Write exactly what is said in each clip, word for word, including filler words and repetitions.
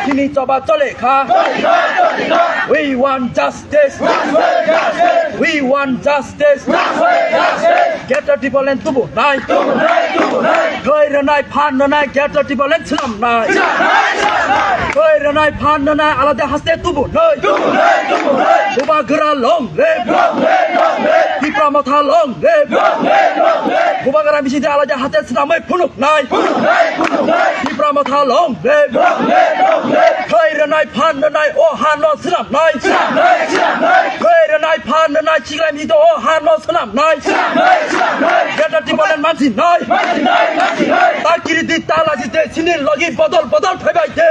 Chini choba chole kha. We want justice. We want justice. Greater Tipraland tubu nai. Thwi rwnai, phan rwnai, Greater Tipraland swnam nai. Thwi rwnai, phan rwnai, alada haste tubu nai. Bubagra long live. Tipra Motha long live. Bubagra bisingtwi alada haste swnamwi phunuk nai. Tipra Motha long live. Thwi rwnai, phan rwnai, o ha no swnam nai. Thwi rwnai, phan rwnai, chikla mito o ha no swnam nai. Greater Tipraland mansi nai. Ta kiri di, ta lachi de, chini logi bodol bodol phaibai de.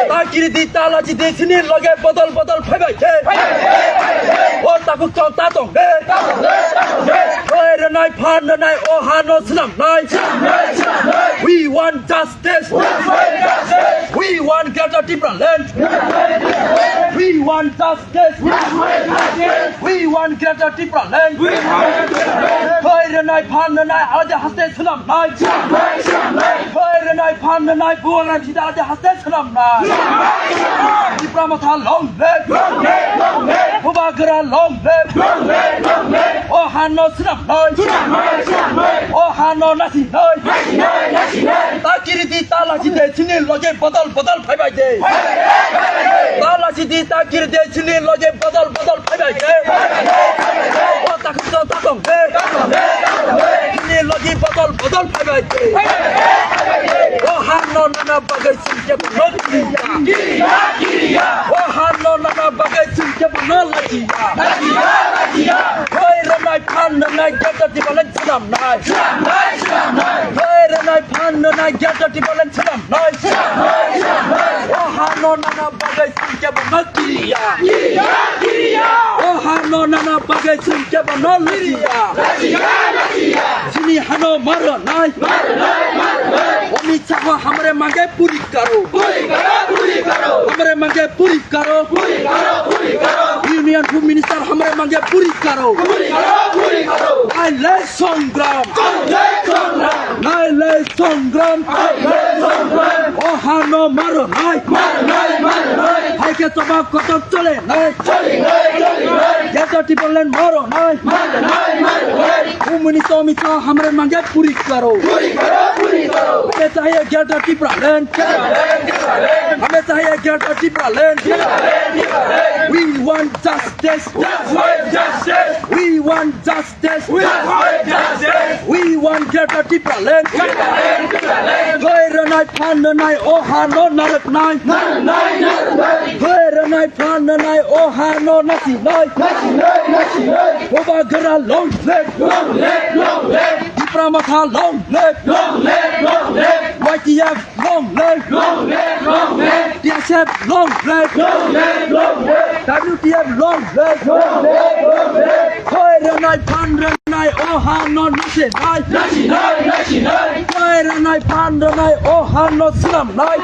Ta kiri di, ta lachi de, chini logi bodol bodol phaibai de. O takhuk chol ta tong de. Thwi rwnai, phan rwnai, o ha no swnam nai. We want justice. We want Greater Tipraland. We want justice. We want Greater Tipraland. Thwi rwnai, phan rwnai, alada haste swnam nai. Thwi rwnai, phan rwnai, Bubagra bisingtwi alada haste swnam nai. Tipra Motha long live. Bubagra long live. O ha no swnam nai. O ha no nasi nai. Ta kiri di, ta lachi de, chini logi bodol bodol phaibai de. Ta lachi di, ta kiri de, chini logi bodol bodol phaibai de. O takhuk chol ta tong de. Chini logi bodol bodol phaibai de. O ha no nana bagwi chwng kebo no kiriya. O ha no nana bagwi chwng kebo no lachiya. Thwi rwnai, phan rwnai, Greater Tipraland swnam nai. Thwi rwnai, phan rwnai, Greater Tipraland swnam nai. O ha no nana bagwi chwng kebo no kiriya. O ha no nana bagwi chwng kebo no lachiya. Chini ha no ma rwnai. Amit Shah hamare mange puri karo. Hamare mange puri karo. Union Home Minister hamare mange puri karo. Nai le songram. Nai le songram. O ha no ma rwnai. Hai khe choba kotor chole nai. Greater Tipraland ma rwnai. Umuni tomi to hamare mange puri karo. Hame chahiye Greater Tipraland. Hame chahiye Greater Tipraland. We want justice. We want justice. We want Greater Tipraland. Thwi rwnai, phan rwnai, o ha no narwknai. Thwi rwnai, phan rwnai, o ha no nasinai. Bubagra long live. Tipra Motha long live. Y T F long live. T S F long live. W T F long live. Thwi rwnai, phan rwnai, o ha no nasinai. Thwi rwnai, phan rwnai, o ha no swnamnai.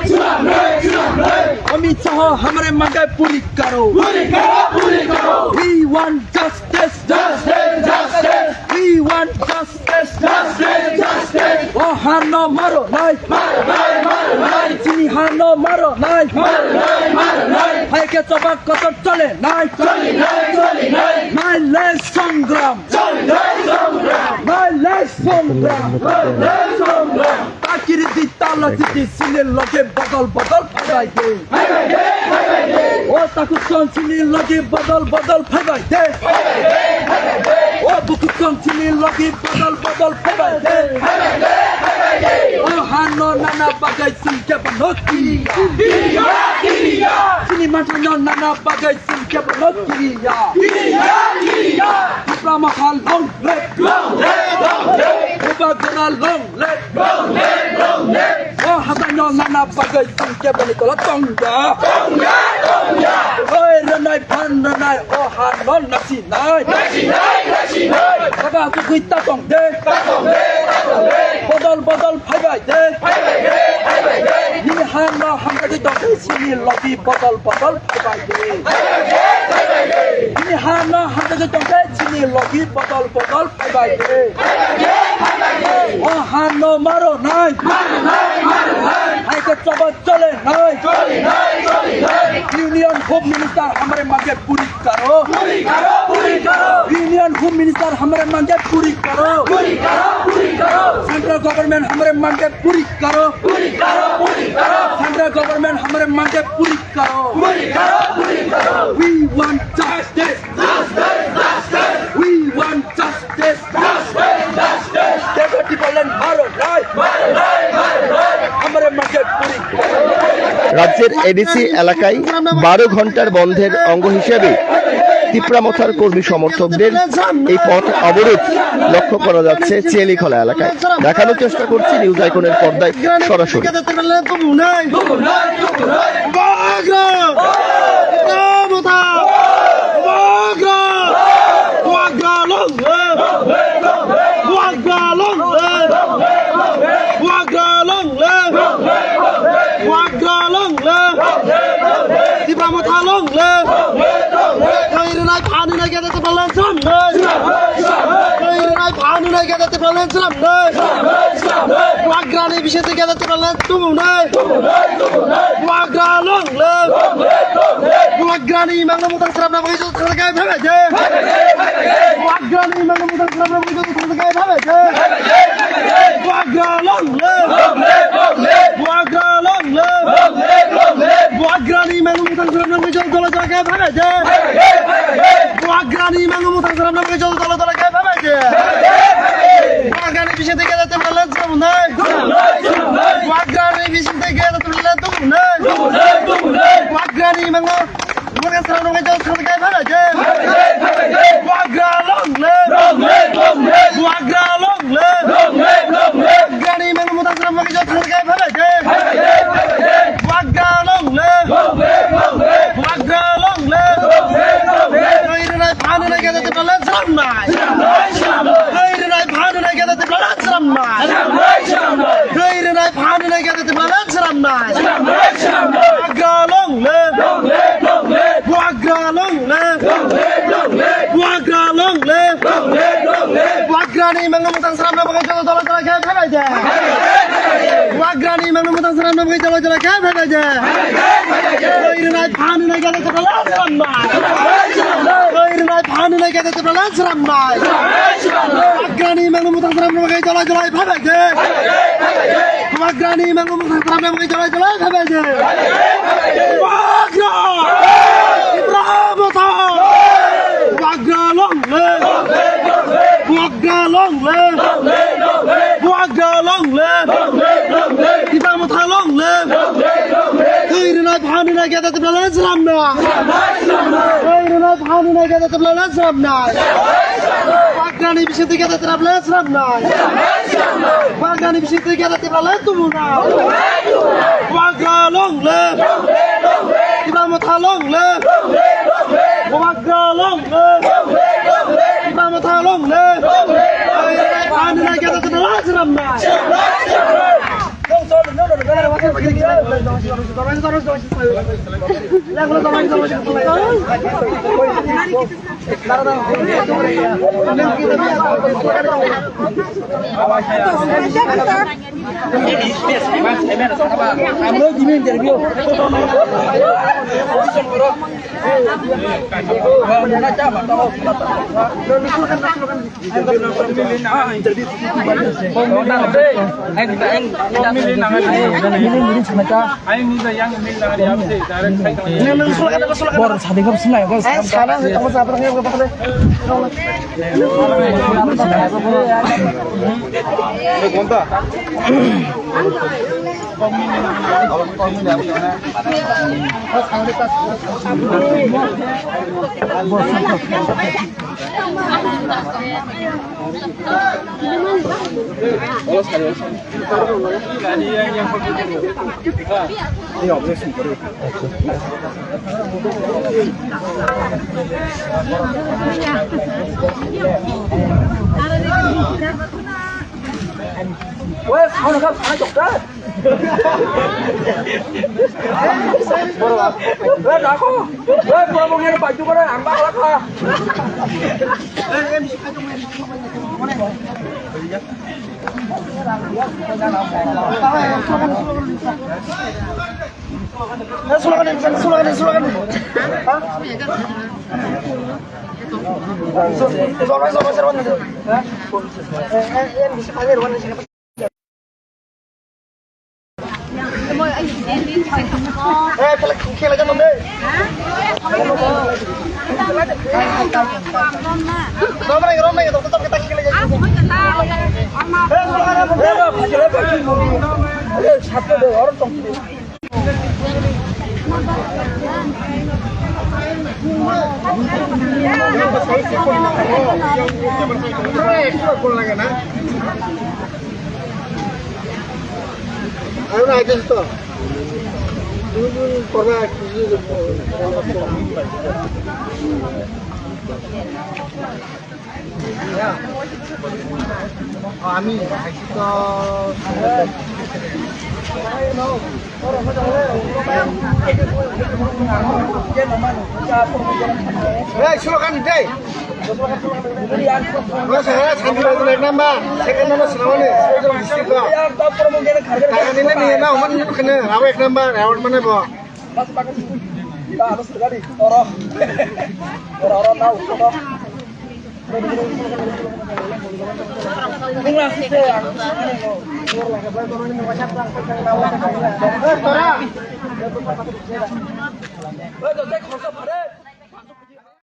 Amit Shah hamare mange puri karo. We want justice. We want justice. O ha no ma rwnai. Chini ha no ma rwnai. Hai khe choba kotor cholenai. Nai le songram. Nai le songram. Ta kiri di, ta lachi di, chini loge bodol bodol phaibai de. O takhuk chwng chini logi bodol bodol phaibai de. O bukhuk chwng chini logi bodol bodol phaibai de. O ha no nana bagwi chwng kebo no kiriya. Chini mantha no nana bagwi chwng kebo no kiriya. Tipra Motha long live. Bubagra long live. O hathai no nana bagwi chwng kebo ni tolo tongya. Thwi rwnai, phan rwnai, o ha no nasinai. Baba, aswk khe ta tong de. Bodol bodol phaibai de. Nini ha no hamjagwi tong de, chini logi bodol bodol phaibai de. Nini ha no hamjagwi tong de, chini logi bodol bodol phaibai de. O ha no ma rwnai. Hai khe choba cholenai. हमारे मांगे पूरी करो। पूरी करो, पूरी करो। Union Home Minister हमारे मांगे पूरी करो। पूरी करो, पूरी करो। Central Government हमारे मांगे पूरी करो। पूरी करो, पूरी करो। Central Government हमारे मांगे पूरी करो। पूरी करो, पूरी करो। We want justice। Justice, justice। We want justice। Justice, justice। Desert Tipraland मारो नहीं। मारो नहीं, मारो नहीं। हमारे मांगे पूरी। রাজ্যের এডিসি এলাকায় বারো ঘন্টার বন্ধের অঙ্গ হিসেবে তিপ্রা মথার কর্মী সমর্থকদের এই পথ অবরোধ লক্ষ্য করা যাচ্ছে চিয়ালিখলা এলাকায়। দেখানোর চেষ্টা করছি নিউজ আইকনের পর্দায় সরাসরি। Bubagra long live! Bubagra long live! Twi rwnai phan rwnai gada Tipraland swnamnai! Twi rwnai phan rwnai gada Tipraland swnamnai! Bubagrani bisingtwi gada Tipraland tumunai! Bubagra long live! Bubagrani mangno mutang swnamna bagwi joto thanglakhai phaibai de! Bubagrani mangno mutang swnamna bagwi joto thanglakhai phaibai de! Bubagra long live! Bubagra long live! Bubagrani mangno mutang swnamna bagwi joto thanglakhai phaibai de! Bubagrani mangno mutang swnamna bagwi joto thanglakhai phaibai de! Bubagrani bisingtwi gada Tipraland swnamnai! Bubagrani bisingtwi gada Tipraland tumunai! Bubagrani mangno mutang swnamna bagwi joto thanglakhai phaibai de! Bubagra long live! Bubagra long live! Bubagrani mangno mutang swnamna bagwi joto thanglakhai phaibai de! Bubagra long live! Bubagra long live! Twi rwnai phan rwnai gada Tipraland swnamnai! Twi rwnai phan rwnai gada Tipraland swnamnai! Twi rwnai phan rwnai gada Tipraland swnamnai! Bubagra long live! Bubagra long live! Bubagra long live! Bubagrani mangno mutang swnamna bagwi joto jola jola khe phaibai de! Bubagrani mangno mutang swnamna bagwi jola jola khe phaibai de! Twi rwnai phan rwnai gada Tipraland swnamnai! Twi rwnai phan rwnai gada Tipraland swnamnai! Bubagrani mangno mutang swnamna bagwi jola jola phaibai de! Bubagrani mangno mutang swnamna bagwi jola jola phaibai de! Bubagra! Tipra Motha! Bubagra long live! Bubagra long live! Bubagra long live! Tipra Motha long live! Twi rwnai phan rwnai gada Tipraland swnamnai! Twi rwnai phan rwnai gada Tipraland swnamnai! Bubagrani bisingtwi gada Tipraland swnamnai! Bubagrani bisingtwi gada Tipraland tumunai! Bubagra long live! Tipra Motha long live! Bubagra long live! Tipra Motha long live! Phan rwnai gada Tipraland swnamnai! আমি আইছি তো। এই, slogan দে। Bro, saya santi baju naik nambah. Second number selawan nih. Saya jual di situ. Tangan ini nih, nah, umat ini kena. Rawa ek number, rawa mana, Bro?